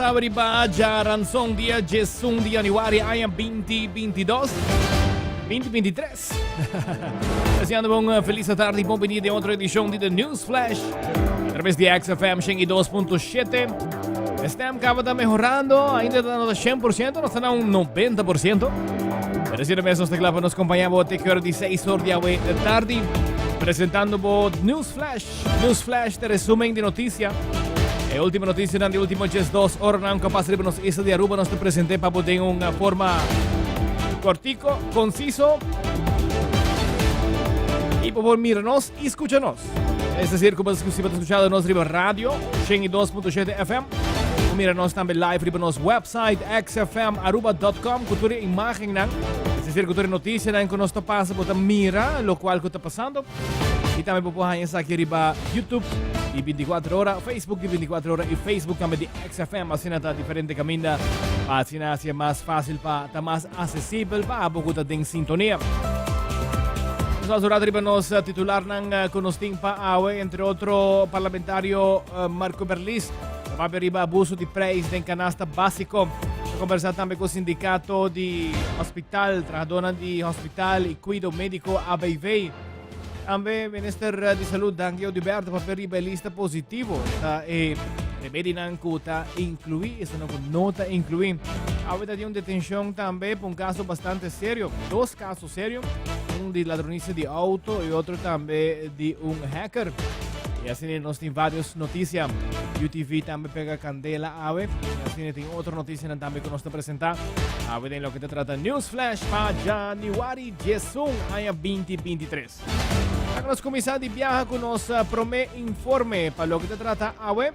ta riba djaranson dia 11 di januari aña 2022. 2023. Deseando un feliz tarde y bon bini den otro edicion di The News Flash. A través di XFM 102.7. Stem caba ta mejorando, ainda ta no 100%, nos ta na un 90%. Pero si mes nos ta kla pa nos compaña bo te hora di 6 or di awe tardi. Presentando bo News Flash. News Flash te resumen di noticia. E último noticia dan di último 2 horas ku pasa riba nos isla di Aruba nos te presente pa bo den un forma cortico, conciso y por mira nos y escucha nos. Es decir, como si bo escuchado nos riba radio 102.7 FM. O mira nos tambe live riba nos website xfmaruba.com ku tur imagen nan. Es decir, ku tur noticia nan ku nos ta pasa, bo ta mira lo cual ku ta pasando. Y tambe bo por haña esaki riba YouTube di 24 ora, Facebook di 24 ora y Facebook tambe di XFM. Asina ta diferente caminda pa asina hacia mas fácil pa ta mas accesibel pa abo ku ta den sintonia. Nos a riba nos titularnan ku nos tin pa awe, entre otro parlamentario Marco Berlis ta papia riba abuso di prijs den canasta básico. A conversa tambe ku sindicato di hospital, trahadornan di hospital y cuido médico ABV. Tambe minister di salud Dangui Oduber ta papia riba e lista positivo. Ta e remedinan ku ta inclui, esnan ku no ta inclui. Awe ta tin un detencion tambe pa un caso bastante serio. Dos caso serio. Un di ladronicia di auto y otro tambe di un hacker. Y asina nos tin varios noticia. UTV tambe pega candela awe. Y asina tin otro noticianan tambe ku nos ta presenta. Awe den loke ta trata News Flash pa Januari 11 aña 2023. Laga nos kuminsá di biaha ku nos promé informe pa loke ta trata awe.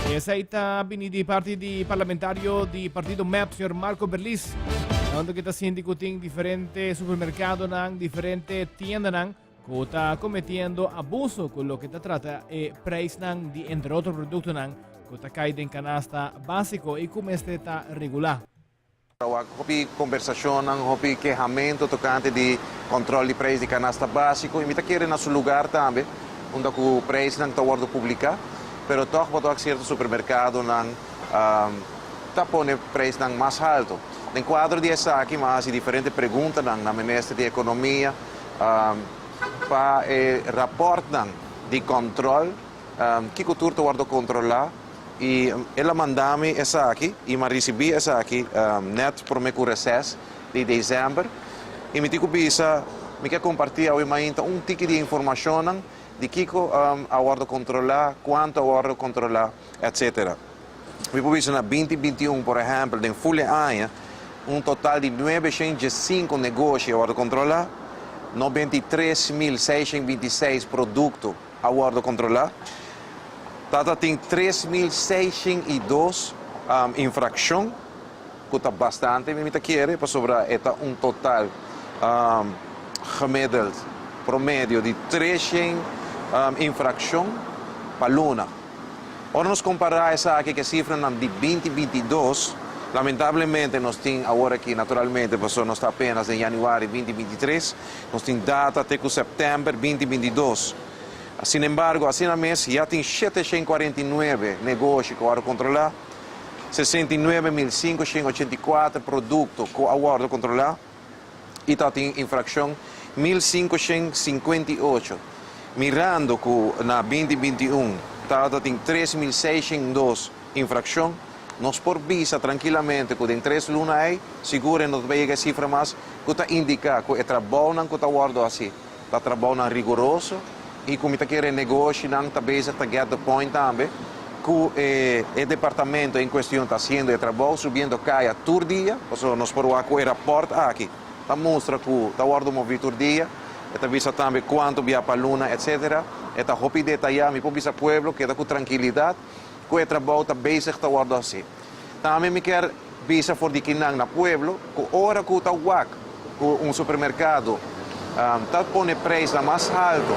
Esei ta bini di parti di parlamentario di partido MEP, señor Marco Berlis. Donde ku ta sinti ku tin diferente supermerkadonan, diferente tiendanan ku ta kometiendo abuso ku loke ta trata e prijsnan di entre otro produktonan ku ta kai den kanasta básiko i ku mester ta regulá. Hopi kombersashonnan, hopi kehamentu tokante di kòntròl di preis di kanasta básiko i mi ta kere na su lugar tambe unda ku preisnan ta wòrdu publiká, pero tòg bo ta wak sierto supermerkadonan ta pone preisnan mas haltu. Den kuadro di esaki mi a hasi diferente preguntanan na Minister di Ekonomia pa e rapòrtnan di kòntròl kiko tur ta wòrdu kontrolá. I el a manda mi esaki i mi a risibí esaki nèt promé ku reses di desèmber. I mi tin ku bisa, mi ke kompartí awe mainta un tiki di e informashonnan di kiko a wòrdu kontrolá, kuantu a wòrdu kontrolá, etsetera. Mi por bisa na binti 21, por ehèmpel, den ful e aña, un total di 915 negoshi a wòrdu kontrolá, 93.626 produkto a wòrdu kontrolá. Tata tin 3602 infrakshon, ku ta bastante mi ta kere, pasobra e ta un total gemiddeld, promedio, di 300 infrakshon pa luna. Ora nos kompará esaki ku e sifranan di 2022, lamentablemente nos tin awor aki, naturalmente pasobra nos ta apenas den yanüari 2023, Nos tin data te ku sèptèmber 2022. Sinembargo, asina mes ya tin 749 negoshi ku a wòrdu kontrolá, 69.584 produkto ku a wòrdu kontrolá i ta tin infrakshon 1.558. Mirando ku na 2021 tabata tin 3.602 infrakshon, Nos por bisa trankilamente ku den tres luna ei sigur e no ta bai yega e sifra mas ku ta indiká ku e trabounan ku ta wòrdu hasi ta trabounan riguroso i ku mi ta kere negoshinan ta bezig ta get the point tambe ku e e departamento en kuestion ta hasiendo e trabou subiendo kaya tur dia pasobra nos por wak ku e rapòrt aki ta mustra ku ta wòrdu moví tur dia e ta bisa tambe kuantu bia pa luna etsetera e ta hopi detayá mi por bisa pueblo keda ku trankilidat. Ku e trabou ta bezig ta wòrdu hasí. Tambe mi kier bisa for di kinan na pueblo ku ora ku ta wak ku un supermerkado ta pone preisnan mas haltu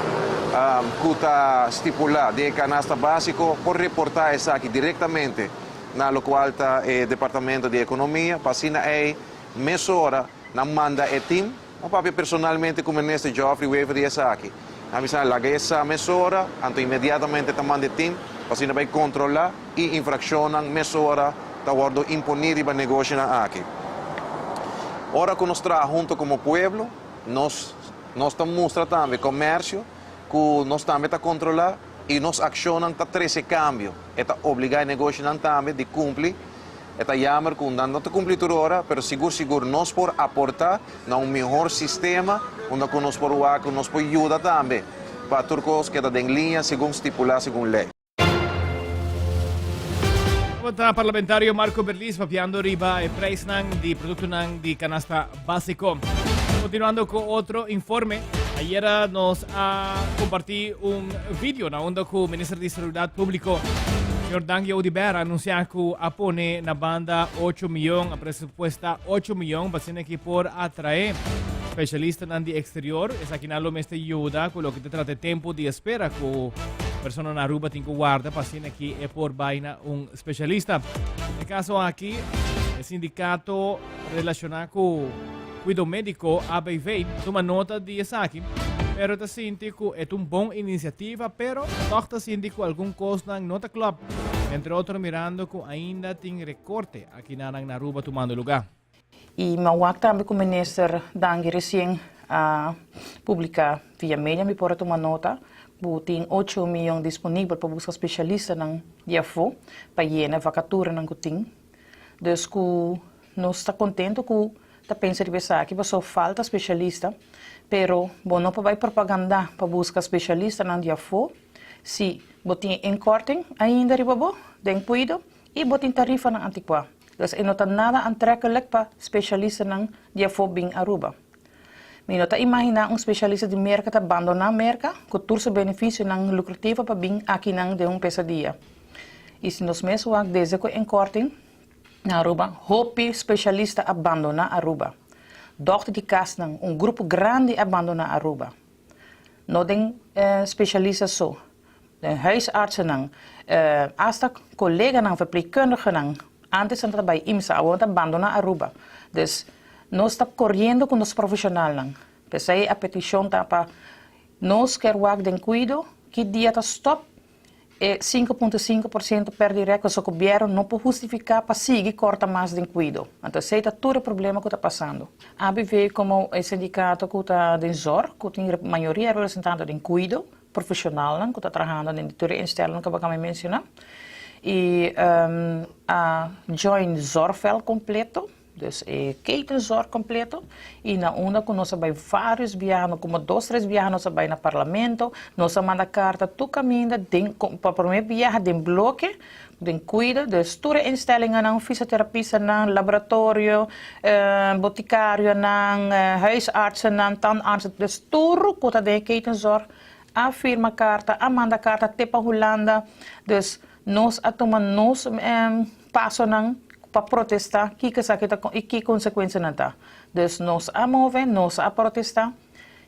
ku ta stipulá den e kanasta básiko por reportá esaki direktamente na lokual ta e departamento di ekonomia pa asina ei mesora nan manda e tim. M'a papia personalmente ku Minister Geoffrey Wever di esaki. A bisa laga e sa mesora, anto inmediatamente ta manda e tim. pa asina bai kontrolá i infrakshonnan mesora ta wòrdu imponí riba negoshinan aki. Ora ku nos traha huntu komo pueblo, nos nos ta mustra tambe komersio ku nos tambe ta kontrolá i nos akshonnan ta trese kambio. E ta obligá e negoshinan tambe di kumpli. E ta yamer ku nan no ta kumpli tur ora, pero sigur sigur nos por aportá na un mihor sistema unda ku nos por wak ku nos por yuda tambe pa tur kos keda den liña segun stipulá segun lei. Tabata parlamentario Marco Berlis papiando riba e prijsnan di productonan di canasta básico. Continuando cu otro informe, ayera nos a comparti un video na unda cu minister di Salubridad Publico, señor Dangui Oduber, a anuncia cu a pone na banda 8 miyon, a presupuesta 8 miyon pa asina ki por atrae specialistanan di exterior. Esakinan lo mester yuda cu loke ta trata e tempo di espera cu persona na Aruba tin cu warda pa asina ki e por bay na un specialista. E caso aki, e sindicato relaciona cu cuido medico ABV tuma nota di esaki, pero ta sinti cu e ta un bon iniciativa, pero toch ta sinti cu algun cosnan no ta klop, entre otro mirando cu ainda tin recorte akinanan na Aruba tumando lugar. Y mi a wak tambe cu Minister Dangui recien a publica via media, mi por a tuma nota cu tin ocho miyon disponibel pa busca specialistanan di afo pa yena vacaturanan cu tin. Dus cu nos ta contento cu ta pensa riba esaki pasobra falta specialista, pero bo no por bay propaganda pa busca specialistanan di afo si bo tin e inkorting ainda riba bo den cuido y bo tin tarifanan anticua. Dus e no ta nada aantrekkelijk pa specialistanan di afo bin Aruba. Mi no ta imagina un specialista di Merca ta bandona Merca cu tur su beneficionan lucrativo pa bin akinan den un pesadia. Y si nos mes wak desde cu inkorting na Aruba, hopi specialista a bandona Aruba. Dokter di casnan, un grupo grandi a bandona Aruba. No den specialista so, den huisartsennan, hasta coleganan, verpleegkundigenan, antes nan ta bay IMSA, awor nan ta bandona Aruba. Dus nos ta coriendo cu nos profesionalnan. P'esey a peticion ta pa nos kier wak den cuido ki dia ta stop E 5.5% per direct pasobra gobierno no por hustifica pa sigui corta mas den cuido. Anto esey ta tur e problema cu ta pasando. ABV como e sindicato cu ta den zorg, cu tin mayoria representante den cuido, profesionalnan cu ta trahando den tur e instellingen cu bo acaba di menciona, y a join zorgveld completo. Dus e ketenzorg completo y na unda cu nos a bay varios biaha, no como dos tres biaha nos a bay na parlamento, nos a manda carta tur caminda den pa prome biaha den bloke, den cuido, dus tur e instellingennan, fisioterapistanan, laboratorio, boticarionan, huisartsennan, tandartsen, dus tur cu ta den e ketenzorg a firma carta, a manda carta te pa Hulanda, dus nos a tuma nos pasonan pa protesta kiko esaki ta y ki consecuencianan ta. Dus nos a move, nos a protesta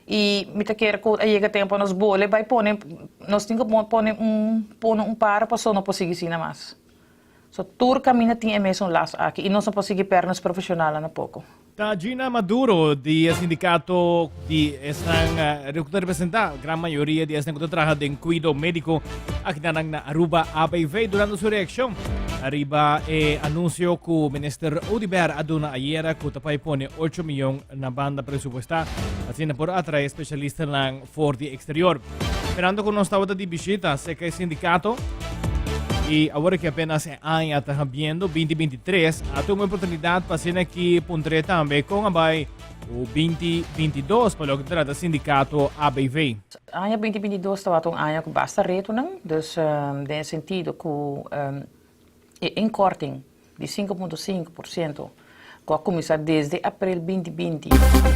y mi ta kere cu a yega tempo nos bole bay pone, nos tin cu pone un pone un paro pasobra no por sigui asina mas. So tur caminda tin e mesun las aki y nos no por sigui perde nos profesionalnan tampoco. Ta Gina Maduro di e sindicato di esnan cu ta representa gran mayoria di esnan cu ta traha den cuido medico akinan na Aruba ABV durante su reaccion ariba e anuncio cu Minister Oduber a duna ayera cu ta pai pone 8 miyon na banda presupuesta asina por atrae specialistanan for di exterior. Mirando cu nos tabata di bishita cerca e sindicato y awor que apenas e aña ta habiendo 2023 a tuma oportunidad pa asina aki puntre tambe con a bay o 2022 pa loke ta trata sindicato ABV. Aña 2022 tabata un aña cu basta retonan, dus den e sentido cu e inkorting di 5.5% ku a kuminsá desde aprel 2020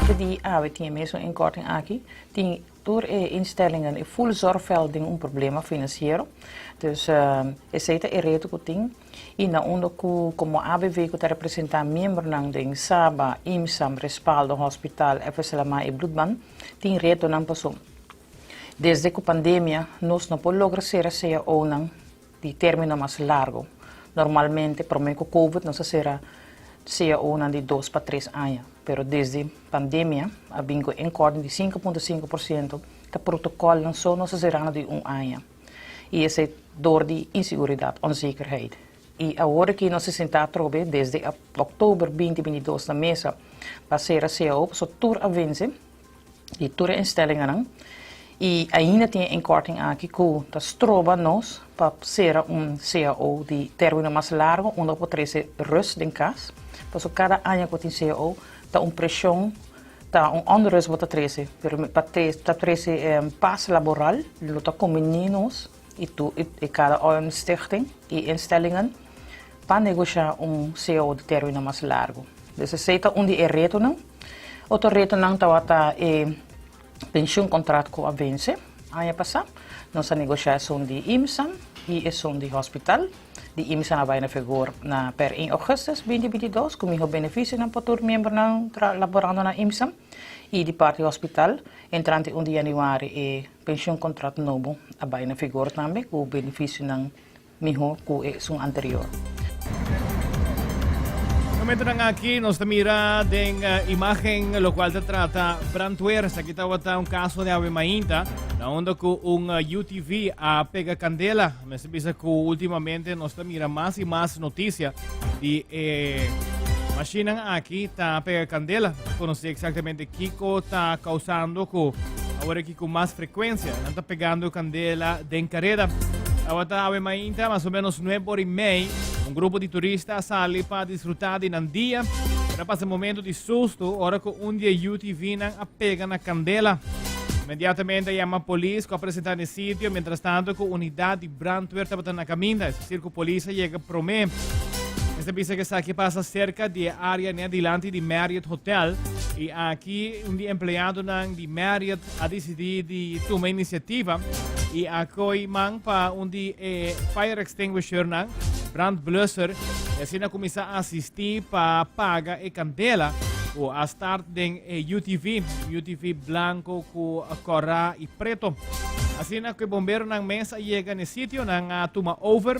te di awe tin e mesun inkorting aki, tin tur e instellingen, e full zorgveld den un problema finansiero. Dus esei ta e reto ku tin i na unda ku komo ABV ku ta representá miembronan den Saba, IMSAM, Respaldo, Hospital, FSLMA i Bloedban tin retonan paso desde ku pandemia nos no por logra sera CAOnan di término mas largo. Normalmente promé ku Covid nos a sera CAOnan di dos pa tres aña, pero desde pandemia a bin ku inkorting di 5.5% ta protokòlnan so nos a serando di un aña. I esei dor di inseguridat, onzekerheid. I awor aki nos a sinta atrobe desde òktober 2022 na mesa pa sera cao pasobra tur a vense di tur e instellingennan i ainda tin e inkorting aki ku ta stroba nos pa sera un cao di término mas largo unda por trese rust den kas pasobra kada aña ku tin cao ta un preshon. Ta un onrust bo ta trese, pero pa ta trese pas laboral lo ta kombiní nos i tur i kada stichting i instellingen pa negoshá un cao di término mas largu. Dus esei ta un di e retonan. Otro retonan tabata e pensioencontract ku a vense aña pasá. Nos a negoshá esun di IMSAN i esun di hospital. Di IMSA a bai na vigor na per 1 augustus 2022 ku miho benefisionan pa tur miembronan laborando na IMSA i di parti hospital entrante 1 di januari e pensioencontract nobo a bai na vigor tambe ku benefisionan miho ku esun anterior. Momentonan aki nos ta mira den imagen locual ta trata brandweer. Esaki tabata un caso de awe mainta na unda cu un UTV a pega candela. Mester bisa cu ultimamente nos ta mira mas y mas noticia di e machinan aki ta pega candela. No conoce exactamente kiko ta causando cu awor aki cu mas frecuencia nan ta pegando candela den careda. Tabata awe mainta mas o menos nuebe ora y mei un grupo di turista a sali pa disfruta di nan dia. Pero a pasa momento di susto ora cu un di e UTV nan a pega na candela. Inmediatamente a yama polis cu a presenta n'e sitio, mientras tanto cu unidad di brandweer tabata na caminda. Es decir cu polis a yega prome. Mester bisa cu esaki pasa cerca di e area net dilanti di Marriott Hotel y aki un di empleadonan di Marriott a dicidi di tuma iniciativa y a coy man pa un di e fire extinguishernan, brandblusser, y asina cuminsa asisti pa paga e candela cu a start den E UTV, UTV blanco cu cora y preto. Asina cu e bomberonan mes a yega n'e sitio, nan a tuma over,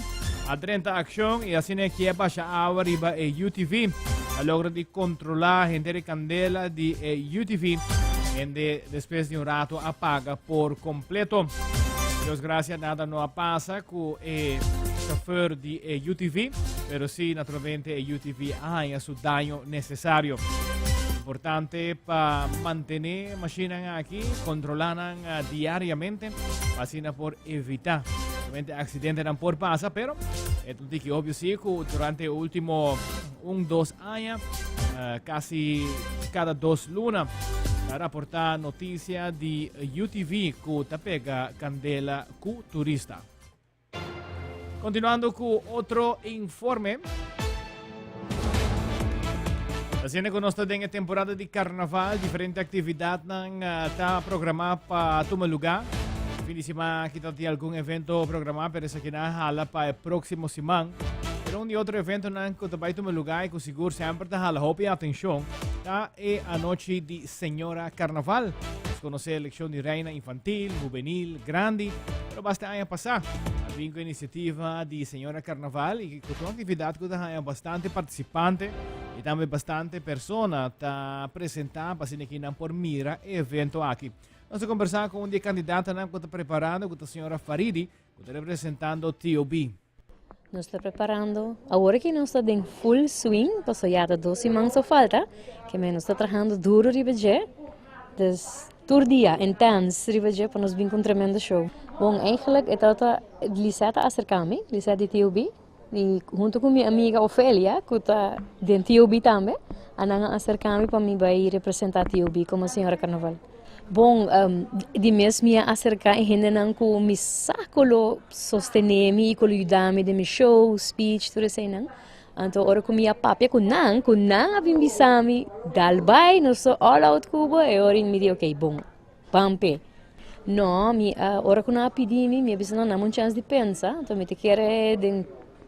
a drenta accion y asina e kier basha awa riba e UTV. A logra di controla henter e candela di e UTV, hende despues di un rato a paga por completo. Dios gracia nada no a pasa cu e chauffeur di e UTV, pero si naturalmente e UTV a haya su daño necesario. Importante pa mantene machinan aki, controla nan diariamente, pa asina por evita. Obviamente accidentenan por pasa, pero e ta un tiki obvio si cu durante e ultimo un, dos aña, casi cada dos luna, ta raporta noticia di UTV cu ta pega candela cu turista. Continuando cu otro informe. Haciendo cu nos ta den e temporada di carnaval, diferente actividadnan eh, ta programa pa tuma lugar. Fin di semana aki ta tin algun evento programa, pero esaki nan hala pa e próximo siman. Pero un di otro eventonan cu ta bay tuma lugar y cu sigur semper ta hala hopi atencion, ta e anochi di Señora Carnaval. Nos conoce eleccion di reina infantil, juvenil, grandi, pero basta aña pasá a bin ku inisiativa di Señora Carnaval i ku ta un aktividat ku ta haña bastante partisipante i tambe bastante persona ta presentá pa asina ki nan por mira e evento aki. Nos a kombersá ku un di e kandidatanan ku ta preparando ku ta señora Faridi ku ta representando TOB. Nos ta preparando, awor aki nos ta den full swing, paso ya ta dos siman so falta, ke men nos ta trahando duro riba dje, dus tur dia intens riba dje pa nos bin ku un tremendo show. Bon, eigenlijk e tabata Lisette a aserka mi, Lisette di TOB, i hunto ku mi amiga Ofelia ku ta den TOB tambe, a nan a aserka mi pa mi bai representa TOB komo Señora Carnaval. Bon, di mes mi a aserká e hendenan ku mi sa ku lo sostené mi i ku lo yuda mi den mi show, speech, tur eseinan. Anto ora ku mi a papia ku nan, ku nan a bin bisa mi, dal bai, nos ta all out ku bo, e ora mi di ok, bon, ban p'e. No, mi a, ora ku nan a pidi mi, mi a bisa nan, nan un chèns di pensa, anto mi ta kere den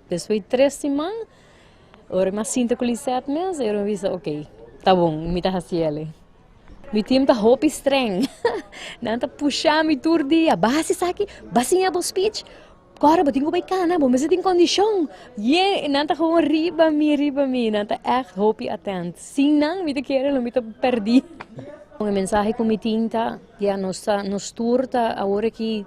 despues di tres siman, ora mi a sinta ku Lisette mes, e ora mi a bisa ok, ta bon, mi ta hasi el. Mi team ta hopi streng. Nan ta pusha mi tur dia. Ba hasi esaki, ba siña bo speech. Kòrda bo tin ku bai kana, bo mester tin kondishon. Ye, nan ta gewoon riba mi, riba mi. Nan ta ègt hopi atent. Sin nan mi ta kere lo mi ta pèrdí. E mensahe ku mi tin ta, ya nos ta, nos tur ta awor aki.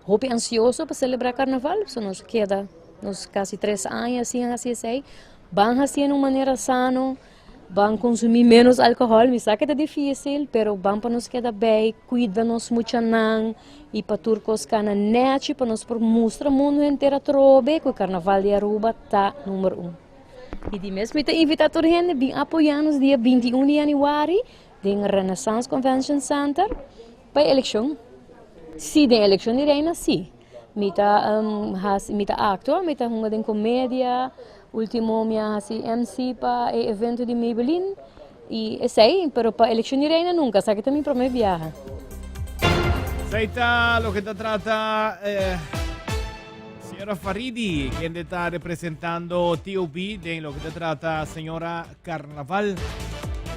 Hopi ansioso pa celebra Carnaval, so nos keda nos casi 3 aña sin haci esey. Ban haci na un manera sano, ban consumi menos alcohol, mi sa cu ta dificil, pero ban pa nos keda bij, cuida nos muchanan y pa tur cos cana nechi, pa nos por mustra mundo entero atrobe cu Carnaval di Aruba ta number 1. Y di mes mi ta invita tur hende bin apoya nos dia 21 di januari den Renaissance Convention Center pa eleccion. Si, den eleccion di reina, si. Mi ta actua, mi ta hunga den comedia, ultimo mi a hasi MC pa e evento di Maybelline y esey, pero pa eleccion di reina nunca, esaki ta mi prome biaha. Esey ta loke ta trata señora Faridi, quien ta representando TOB den loke ta trata señora Carnaval.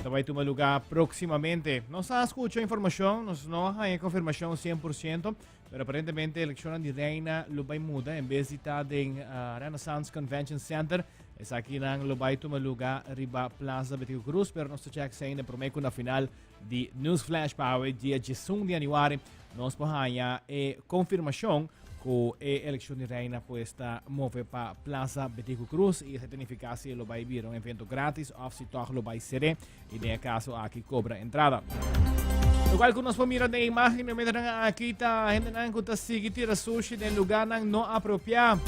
Ta bay tuma lugar proximamente. Nos a scucha informacion, nos no hay confirmacion 100%, pero aparentemente eleccion di reina lo bay muda en bes di ta den Renaissance Convention Center. Esakinan lo bay tuma lugar riba Plaza Betico Cruz, pero nos ta check esey den prome cu na final di News Flash pa awe dia 11 di januari nos por haya e confirmacion cu e eleccion di reina pues ta move pa Plaza Betico Cruz y esey ta significa si lo bay bira un evento gratis of si toch lo bay sere y den e caso aki cobra entrada. Locual cu nos por mira den imagen mientras aki ta hendenan cu ta sigui tira sushi den lugarnan no apropia.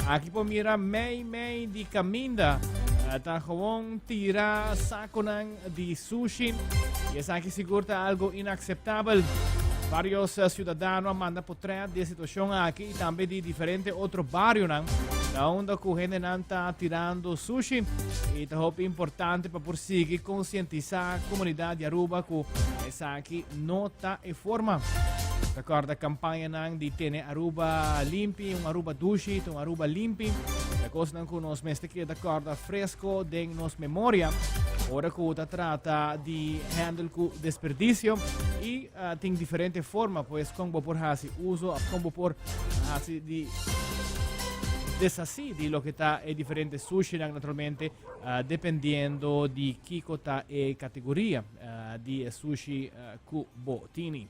Aki por mira mei mei di caminda. Ta gewoon tira saconan di sushi y esaki sigur ta algo inaceptabel. Varios ciudadano a manda portret di e situacion aki y tambe di diferente otro barionan na unda cu hendenan ta tirando sushi y ta hopi importante pa por sigui concientisa comunidad di Aruba cu esaki no ta e forma. Ta corda campañanan di tene Aruba limpi, un Aruba dushi, un Aruba limpi. Ta cosnan cu nos mester keda corda fresco den nos memoria ora cu ta trata di handle cu desperdicio y tin diferente forma pues con bo por haci uso of con bo por haci di deshaci di loke ta e diferente sushinan, naturalmente dependiendo di kico ta e categoria di e sushi cu bo tini.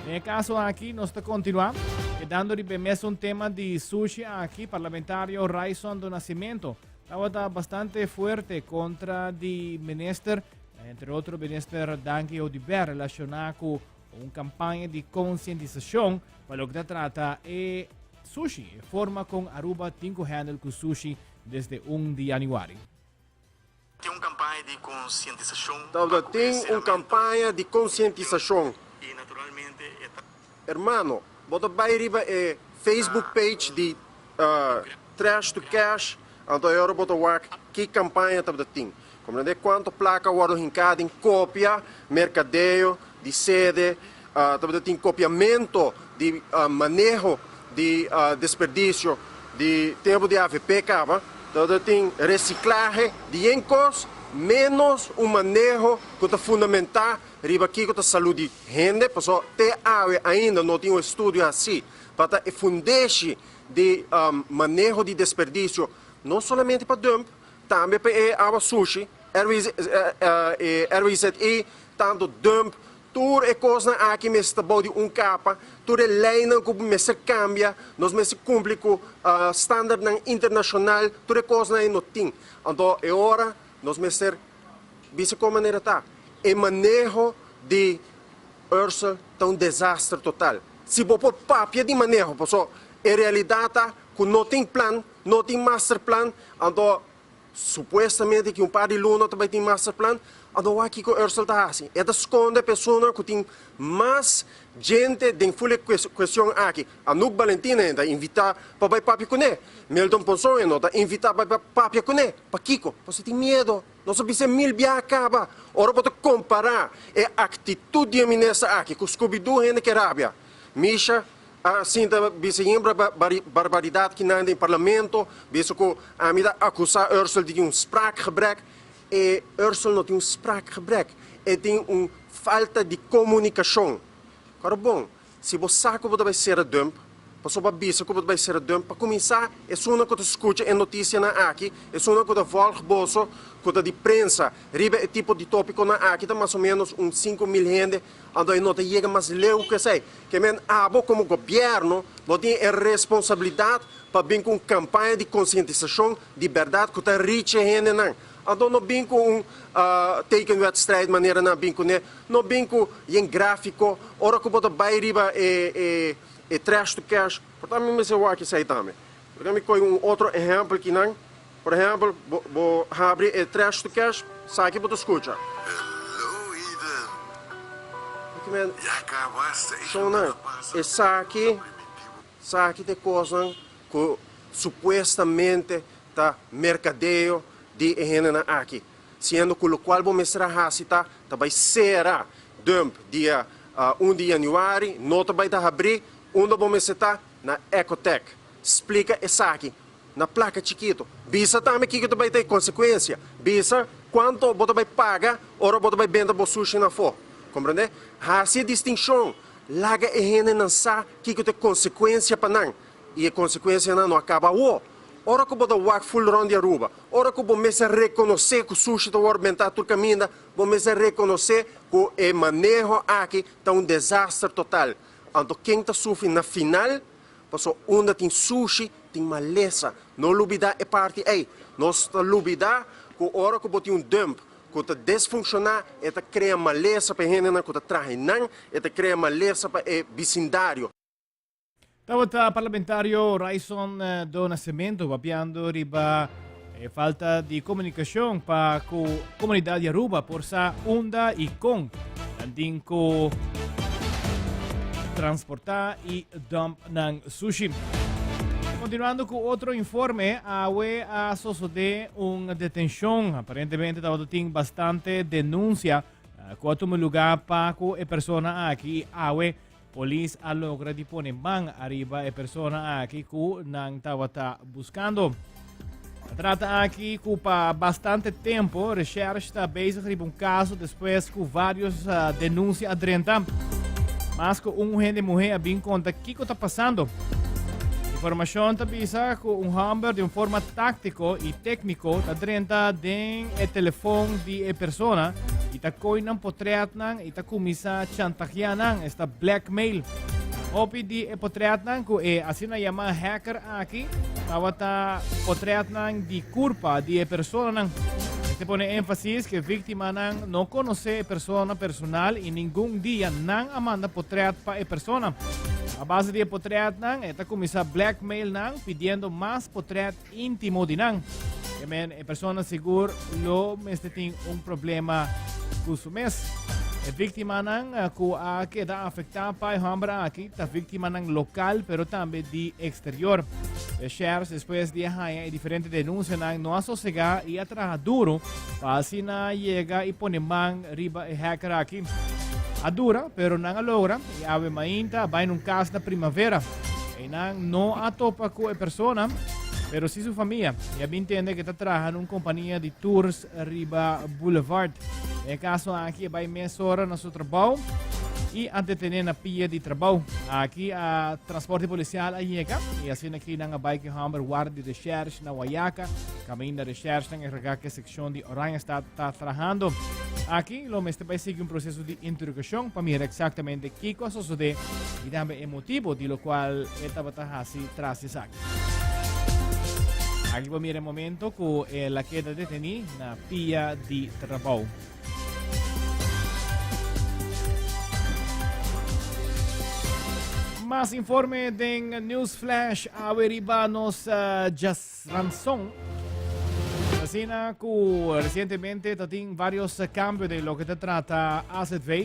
Den e caso aki nos ta continua kedando riba e mesun tema di sushi aki. Parlamentario Ryson do Nascimento tabata bastante fuerte contra di minister, entre otro minister Dangui Oduber, relaciona cu un campaña di concientisacion pa loke ta trata e sushi, e forma con Aruba tin cu handle cu sushi desde 1 di januari. Tin un campaña di concientisacion. Tabata tin un campaña di concientisacion. Y naturalmente e ta. Hermano, bo ta bay riba e Facebook page di Trash to Cash, anto e ora bo ta wak ki campaña tabata tin. Comprende cuanto placa a wordo hinca den copia, mercadeo di sede, tabata tin copiamento di maneho di desperdicio di tempo di AVP caba, tabata tin reciclahe di yen cos menos un maneho cu ta fundamenta riba kico ta salud di hende, pasobra te awe ainda no tin un estudio haci pa ta e fundeshi di maneho di desperdicio no solamente pa dump, tambe pa e awa sushi, RWZI, tanto dump, tur e cosnan aki mester ta bou di un capa, tur e leynan cu mester cambia, nos mester cumpli cu standardnan internacional, tur e cosnan ey no tin. Anto e ora nos mester bisa con manera ta. E maneho di Ursel ta un desaster total. Si bo por papia di maneho, pasobra e realidad ta cu no tin plan, no tin masterplan, anto supuestamente ki un par di luna ta bay tin masterplan, anto wak kico Ursel ta haci? E ta sconde persona cu tin mas gente den ful e cuestion aki. Anouk Balentina e ta invita pa bay papia cune, Milton Ponson e no ta invita pa bay papia cune. Pakico? Pasobra tin miedo. Nos a bisa mil biaha caba, ora bo ta compara e actitud di e minister aki cu Scooby-Doo hende ke rabia. Misha a sinta bisa hembra barbaridad kinan den parlamento, bisa cu ami ta acusa Ursel di tin un spraakgebrek. E Ursel no tin un spraakgebrek, e tin un falta di comunicacion. Cora bon, si bo sa cu bo ta bay cera dump. Pasobra bisa ku bo ta bai sera dump pa kuminsá, esunnan ku ta skucha e notisianan aki, esunnan ku ta vòlg boso ku ta di prensa riba e tipo di tópikonan aki ta mas o ménos un 5000 hende, anto e no ta yega mas leu ku esei. Ke men abo komo gobièrnu bo tin e responsabilidat pa bin ku un kampaña di konsientisashon di bèrdat ku ta richi e hendenan. Anto no bin ku un tekenwedstrijd manera nan a bin kuné, no bin ku yen gráfiko ora ku bo ta bai riba e e trash to cash, por ta mi mester wak esei tambe. Por mi kohe un otro ehèmpel kinan, por ehèmpel bo bo habri e trash to cash, saki bo ta skucha. Hello Eden. Aki men Ya kabaste e shownan, esaki, esaki ta e kosnan ku supuestamente ta merkadeo di e hendenan aki, siendo ku lokual bo mester a hasi ta ta bai sera dump dia un di yanüari, no ta bai ta habrí, unda bo mester ta? Na Ecotech. Splika esaki na plaka chikito. Bisa tambe kiko ta bai ta e konsekuensia. Bisa kuantu bo ta bai paga ora bo ta bai benta bo sushi na afó. Komprendé? Hasi e distinshon. Laga e hendenan sa kiko ta e konsekuensia pa nan. I e konsekuensianan no a kaba awo. Ora ku bo ta wak ful rònt di Aruba, ora ku bo mester rekonosé ku sushi ta wòrdu bentá tur kaminda, bo mester rekonosé ku e maneho aki ta un desaster total. Anto ken ta sufri na final? Pasobra unda tin sushi, tin malesa. No lubidá e parti ei. Nos ta lubidá ku ora ku bo tin un dump ku ta desfunshoná, e ta krea malesa pa e hendenan ku ta traha einan, e ta krea malesa pa e bisindario. Tabata parlamentario Ryson do Nascimento papiando riba e falta di comunicacion pa cu comunidad di Aruba por sa unda y con nan tin cu transporta y dump nan sushi. Continuando cu otro informe, awe a sosode un detencion. Aparentemente tabata tin bastante denuncia cu a tuma lugar pa cu e persona aki y awe Polis a logra di pone man ariba e persona aki ku nan tabata buskando. Ta trata aki ku pa bastante tempo recherche ta bezig riba un kaso despues ku varios uh, denuncia a drenta. Mas ku un hende muhé a bin konta kiko ta pasando. Informashon ta bisa ku un hòmber di un forma táktiko i tékniko ta drenta den e telefon di e persona i ta koi nan potretnan i ta kuminsá chantagiá nan, esta blackmail. Hopi di e potretnan ku e asina yamá hacker aki tabata potretnan di kurpa di e personanan. Mester pone énfasis ku e víktimanan no konosé e persona personal i ningun dia nan a manda potret pa e persona. A base di e potretnan e ta kuminsá blackmail nan pidiendo mas potret íntimo di nan. Amen, e persona sigur lo mester tin un problema ku su mes. E víktimanan eh, ku a keda afektá pa e hòmber aki ta víktimanan lokal pero tambe di eksterior. E sheriffs despues di a haña e diferente denunsianan no a sosegá i a traha duru pa asina yega i pone man riba e hacker aki. A dura, pero nan a logra i awe mainta a bai na un kas na Primavera. Einan no a topa ku e persona, pero si su famia. I a bin tende ku e ta traha na un kompania di tours riba Boulevard. Den e kaso aki e bai mesora na su trabou i a detené na pia di trabou. Aki a transporte polisial a yega i asina aki nan a bai ku e hòmber warda di reshèrsh na Wayaca, kaminda reshèrshnan enkargá ku e sekshon di Oranjestad ta trahando. Aki lo mester bai sigui un proseso di interogashon pa mira eksaktamente kiko a sosodé i tambe e motibo di lokual e tabata hasi tras di esaki. Aki por mira e momento ku el a keda detení na pia di trabou. Mas informe den News Flash awe riba nos uh, Ranson. Asina ku resientemente ta tin varios cambio de loke ta trata AZV.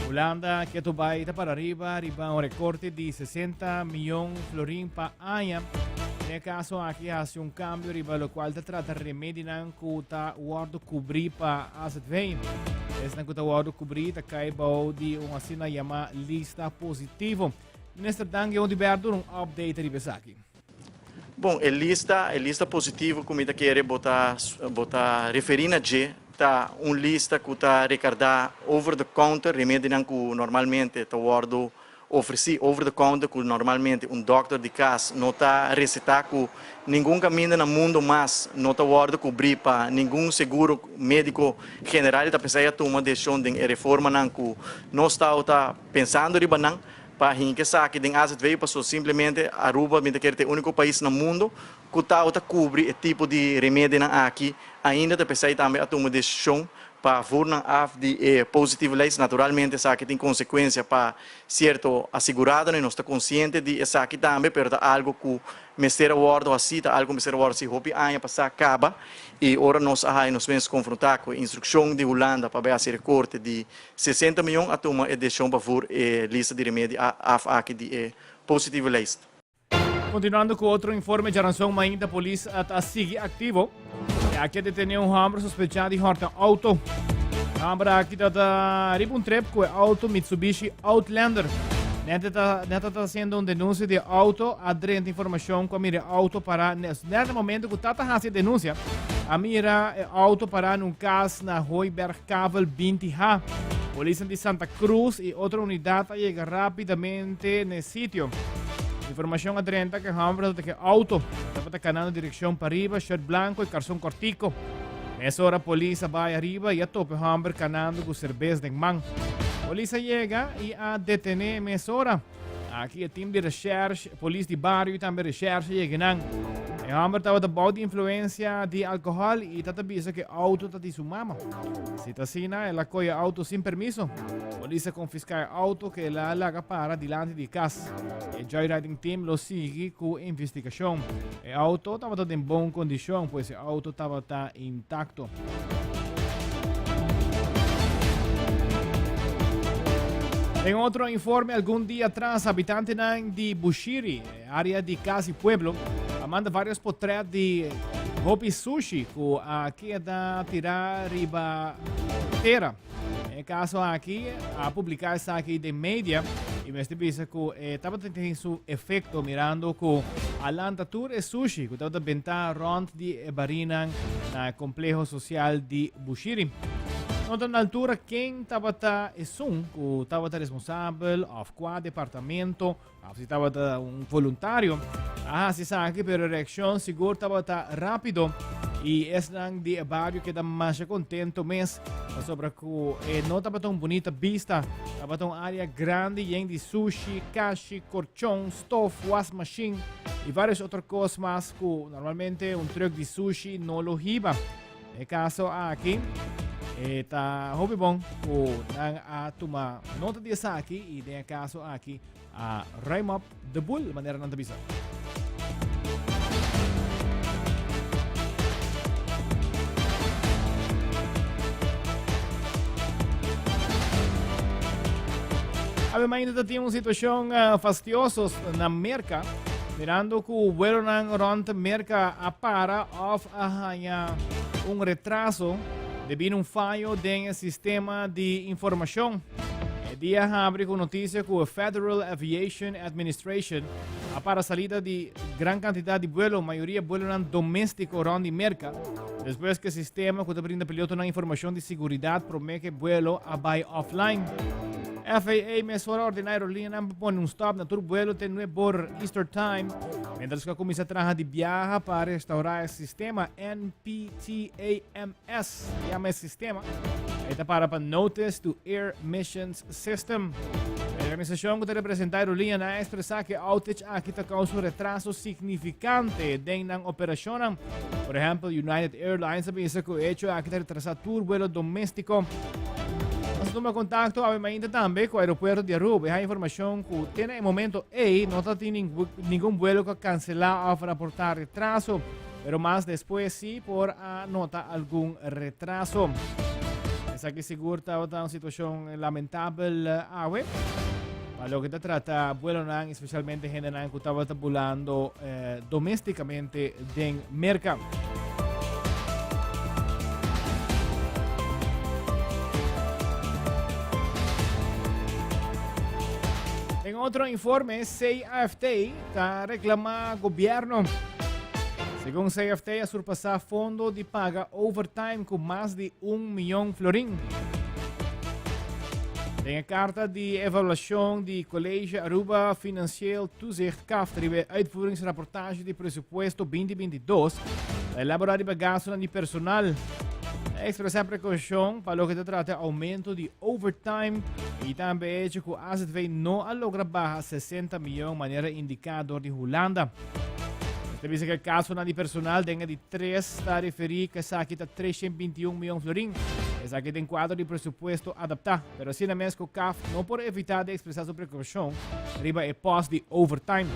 Hulanda ketu bai ta para riba riba un recorte di 60 miljoen florin pa aña. Den e caso aki haci un cambio riba locual ta trata remedinan cu ta wordo cubri pa AZV. Esnan cu ta wordo cubri ta cai bou di un asina yama lista positivo. Minister Dangui Oduber duna un update riba esaki. Bon, e lista, e lista positivo ku mi ta kere bo ta bo ta referí na dje ta un lista ku ta rekardá over the counter, remedinan ku normalmente ta wòrdu ofresí over the counter ku normalmente un dòkter di kas no ta resetá ku ningun kaminda na mundo mas no ta wòrdu kubrí pa ningun seguro médiko general i ta p'esei a tuma desishon den e reformanan ku nos tawata pensando riba nan pa hinka esaki den azv pasobra simplemente Aruba mi ta kere ta e úniko pais na mundo ku tawata kubri e tipo di remedinan aki ainda ta p'esei tambe a tuma desishon pa voer nan af di e positieve lijst. Naturalmente esaki tin konsekuensia pa sierto aseguradonan i nos ta konsiente di esaki tambe, pero ta algo ku mester a wòrdu hasí, ta algo ku mester a wòrdu hasí hopi aña pasá kaba i ora nos a haña nos mes konfrontá ku e instrukshon di Hulanda pa bai hasi rekorte di 60 mion a tuma e desishon pa voer e lista di remedi af aki di e positieve lijst. Continuando cu otro informe, djaranson mainta polis a ta sigui activo. E aki a detene un homber sospecha di horta auto. E homber aki ta ta riba un trip cu e auto Mitsubishi Outlander. Net ta, net ta haciendo un denuncia di auto, a drenta informacion cu a mira e auto para net na momento cu tata haci e denuncia, a mira e auto para en un cas na Hooiberg Kavel 20 H. Polis di Santa Cruz y otro unidad a yega rapidamente na e sitio. Informacion a drenta cu e homber ta ke auto tabata canando direccion pariba, shirt blanco y carson cortico. Mesora polis a bay ariba y a topa e homber canando cu cerbes den man. Polis a yega y a detene mesora. Aki e team di recherche, polis di bario y tambe recherche a yega nan. E homber tabata bou di influencia di alcohol y tata bisa cu e auto ta di su mama. Si ta asina, el a coge e auto sin permiso. Polis a confisca e auto cu el a laga para dilanti di cas. E joyriding team lo sigui cu investigacion. E auto tabata den bon condicion, pues e auto tabata intacto. Den otro informe, algun dia atras, habitantenan di Bushiri, area di Cas y Pueblo, a manda varios potret di hopi sushi cu a keda tira riba tera. E caso aki a publica esaki den media y mester bisa cu e tabata tin su efecto mirando cu a lanta tur e sushi cu tabata benta rond di e barinan na e compleho social di Bushiri. No ta na altura ken tabata esun cu tabata responsabel of cua departamento Of si tabata un voluntario a hasi esaki, pero e reaccion sigur tabata rapido y esnan di e bario keda masha contento mes pasobra cu e no tabata un bunita bista, tabata un area grandi yen di sushi, kashi, corchon, stof, wasmachine y varios otro cos mas cu normalmente un truck di sushi no lo hiba. E caso aki e ta hopi bon cu nan a tuma nota di esaki y den e caso aki a ruim up de boel, manera nan ta bisa. Awe mainta ta tin un situacion uh, fastioso na Merca, mirando cu vuelonan rond Merca a para of a haña un retraso debí na un fayo den e sistema di informashon. E dia a habri ku notisia ku e Federal Aviation Administration a para salida di gran kantidat di buelo, mayoria buelonan doméstiko rònt di Merka, despues ku e sistema ku ta brinda pilotonan informashon di siguridat promé ku e buelo a bai offline. FAA mesora a ordená aerolíneanan pa pone un stòp na tur buelo te nuebor Easter time, mientras ku a kuminsá traha di biaha pa restaurá e sistema NPTAMS, yama e sistema. E ta para pa Notice to Air Missions System. E organisashon ku ta representá aerolíneanan a ekspresá ku e outage aki ta kousa un retraso signifikante den nan operashonnan. Por ehèmpel, United Airlines a bisa ku e hecho aki ta retrasá tur buelo doméstiko. Nos a tuma kontakto awe mainta tambe ku aeropuerto di Aruba i haña informashon ku te na e momento ei no ta tin ningun buelo ku a kanselá òf raportá retraso, pero mas despues sí por a nota algun retraso. Esaki sigur tabata un situashon lamentabel awe pa loke ta trata buelonan, espesialmente hendenan ku tabata bulando domesticamente den Merca. Den otro informe, CAFT ta reclama gobierno. Segun CAFT a surpasa fondo di paga overtime cu mas di un miyon florin. Den e karta di evaluashon di College Aruba Financieel Toezicht CAFT riba e uitvoeringsrapportage di presupuesto 2022 ta elaborá riba gastunan di personal. Ta ekspresá prekoushon pa loke ta trata oumento di overtime i tambe e hecho ku AZV no a logra baha 60 mion manera indiká dor di Hulanda. Ta bisa ku e kasonan di personal den e di tres ta referí ku esaki ta 321 mion florin. Esaki den kuadro di presupuesto adaptá. Pero asina mes ku CAF no por evitá di ekspresá su preokupashon riba e pòst di overtime.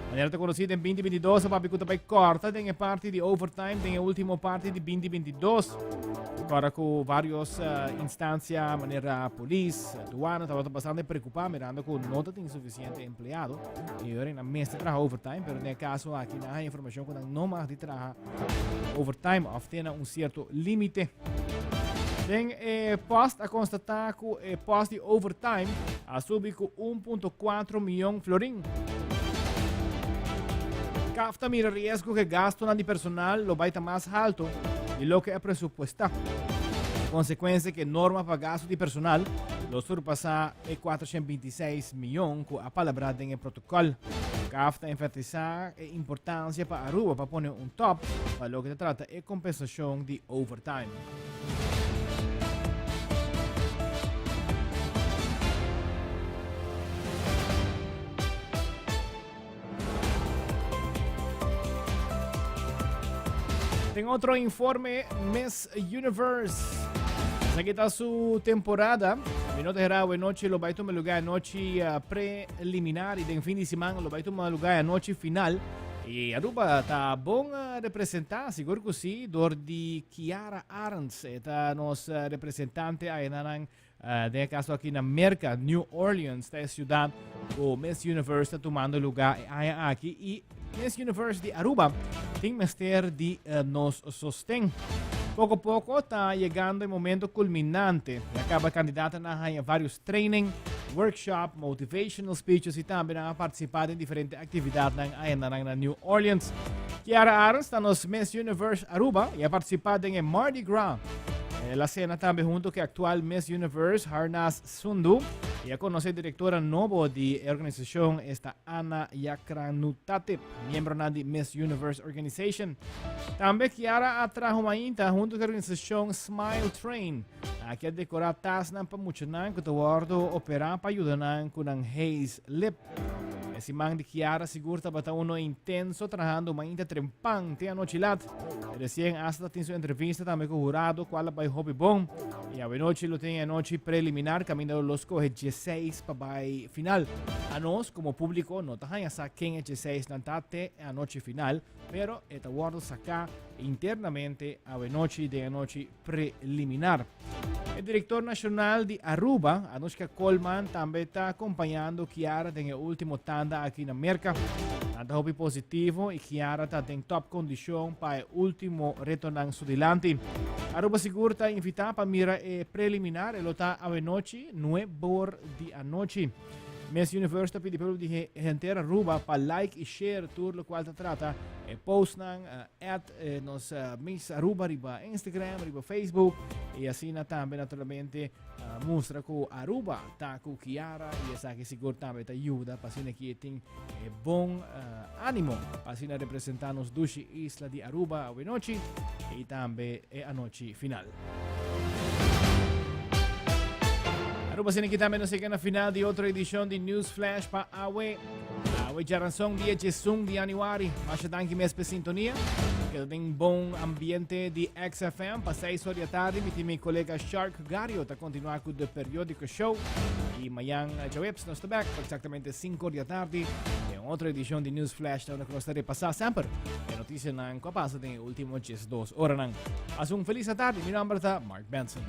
Manera ta konosí den 2022 a papia ku ta bai kòrta den e parti di overtime den e último parti di 2022. Kòrda ku vários instansia manera polis, duana tabata bastante preokupá mirando ku no ta tin sufisiente empleado i ora nan mester traha overtime pero den e kaso aki nan haña informashon ku nan no mag di traha overtime òf te na un sierto límite. Den e post a konstatá ku e post di overtime a subi ku 1.4 mion florin. CAF ta mira riesgo ku e gastunan di personal lo bai ta mas haltu di loke a presupuestá. E konsekuensia ku e norma pa gastu di personal lo surpasá e 426 mion ku a palabrá den e protokòl. CAF ta enfatisá e importansia pa Aruba pa pone un tòp pa loke ta trata e kompensashon di overtime. Den otro informe, Miss Universe. Esaki ta su temporada. Mi no ta hera anochi lo bai tuma lugar anochi eh, preliminar y den fin di semana lo bai tuma lugar anochi final. Y Aruba ta bon eh, representa, sigur ku sí, door di Kiara Arends. E ta nos eh, representante ayenanan Den e kaso aki na Merka, New Orleans ta e siudat ku Miss Universe ta tumando lugá e aña aki i Miss Universe di Aruba tin mester di nos sosten. Poko poko ta yegando e momento kulminante. Ya kaba kandidatonan a haña vários training, workshop, motivational speeches i tambe nan a partisipá den diferente aktividatnan ayendanan na New Orleans. Kiara Arends ta nos Miss Universe Aruba i a partisipá den e Mardi Gras. El a cena tambe hunto cu e actual Miss Universe, Harnaaz Sundhu, y a conoce e directora nobo di e organisacion, esta Anna Jakranutatip, miembronan di Miss Universe Organization. Tambe Kiara a traha un mainta hunto cu e organisacion Smile Train, aki a decora tasnan pa muchanan cu ta wordo opera pa yuda nan cu nan haze lip. E siman di Kiara sigur tabata uno intenso trahando mainta trempan te anochi lat. E resien hasta tin su entrevista tambe ku hurado kual a bai hopi bon. I awenochi lo tin e anochi preliminar kaminda lo skohe dieseis pa bai final. Anos komo publiko no ta haña sa ken e dieseis nan ta te e anochi final, pero e ta wòrdu saká internamente awenochi den anochi preliminar. E director nacional di Aruba, Anushka Koolman, tambe ta acompañando Kiara den e ultimo tanda aki na Merca. Nan ta hopi positivo y Kiara ta den top condicion pa e ultimo retonan su dilanti. Aruba sigur ta invita pa mira e preliminar, e lo ta awenochi, nuebor di anochi. Miss Universe ta pidi pueblo di henter Aruba pa like y share tur locual ta trata e postnan, at nos Miss Aruba riba Instagram, riba Facebook y asina tambe naturalmente mustra cu Aruba ta cu Kiara y esaki sigur tambe ta yuda pa asina ki e tin e bon animo pa asina representa nos dushi isla di Aruba awe nochi y tambe e anochi final. Aruba asina ki tambe nos yega na final di otro edicion di News Flash pa awe. Awe djaranson dia 11 di januari. Masha danki mes pe sintonia. Keda den bon ambiente di XFM. Pa 6 or di atardi mi tin mi kolega Shark Gario ta kontinua ku The Periodico Show. I mayan djaweps nos ta bek pa exactamente 5 or di atardi den otro edicion di News Flash ta unda ku nos ta repasa semper e noticianan ku a pasa den e ultimo 12 oranan. Pasa un feliz atardi. Mi nomber ta Mark Benson.